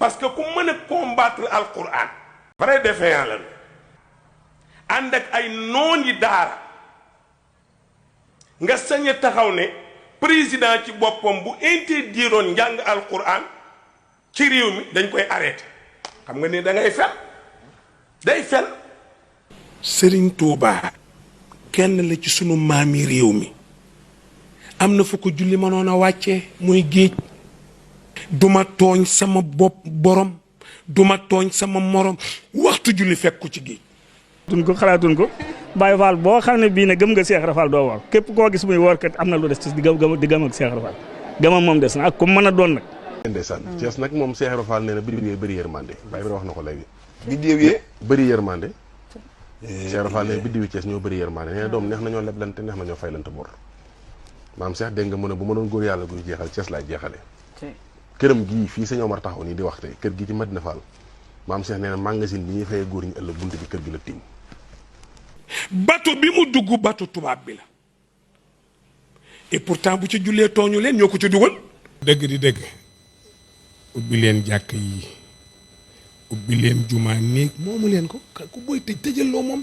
parce que ku mën a combattre alquran vrai défiant la ànd ak ay noon yi daara nga sañ a taxaw ne président ci boppam bu interdiroon njàng alquran ci réew mi dañ koy arrêté xam nga ni da ngay fen day fen. Serigne Touba kenn la ci sunu maami réew mi am na fu ko julli mënoon a wàccee muy géej. duma tooñ sama bopp borom duma tooñ sama morom waxtu julli fekk ko ci géej. duñ ko xalaatuñ ko Baye Fall boo xam ne bii ne gëm nga Cheikh Rafal doo woor képp koo gis muy woor kat am na lu des ci diggam ak Cheikh Rafal gëmam moom des na ak ku mën a doon nag. ndeysaan Thiès nag moom Cheikh Rafal nee na biddiw bëri yërmande Baye bi wax na ko léegi. biddiw yi bëri yërmande. Cheikh Rafal nee biddiw Thiès ñoo bëri yërmande nee na doom neex nañoo leblante neex nañoo faylante bor maam Cheikh dégg nga mu ne bu ma doon góor yàlla guy jeexal Thiès laay jeexale këram gii fii sëñ Omar taxaw nii di wax tey kër gi ci Madina Fall maam Cheikh nee na magasin bi ñuy fayee góor ñi ëllëg bunt bi kër gi la tiim. bato bi mu dugg bato tubaab bi la et pourtant bu ci jullee tooñu leen ñoo ko ci dugal. dëgg di dëgg ubbi leen jàkk yi ubbi leen jumaa néeg moomu leen ko ku booy tëj tëjal loo moom.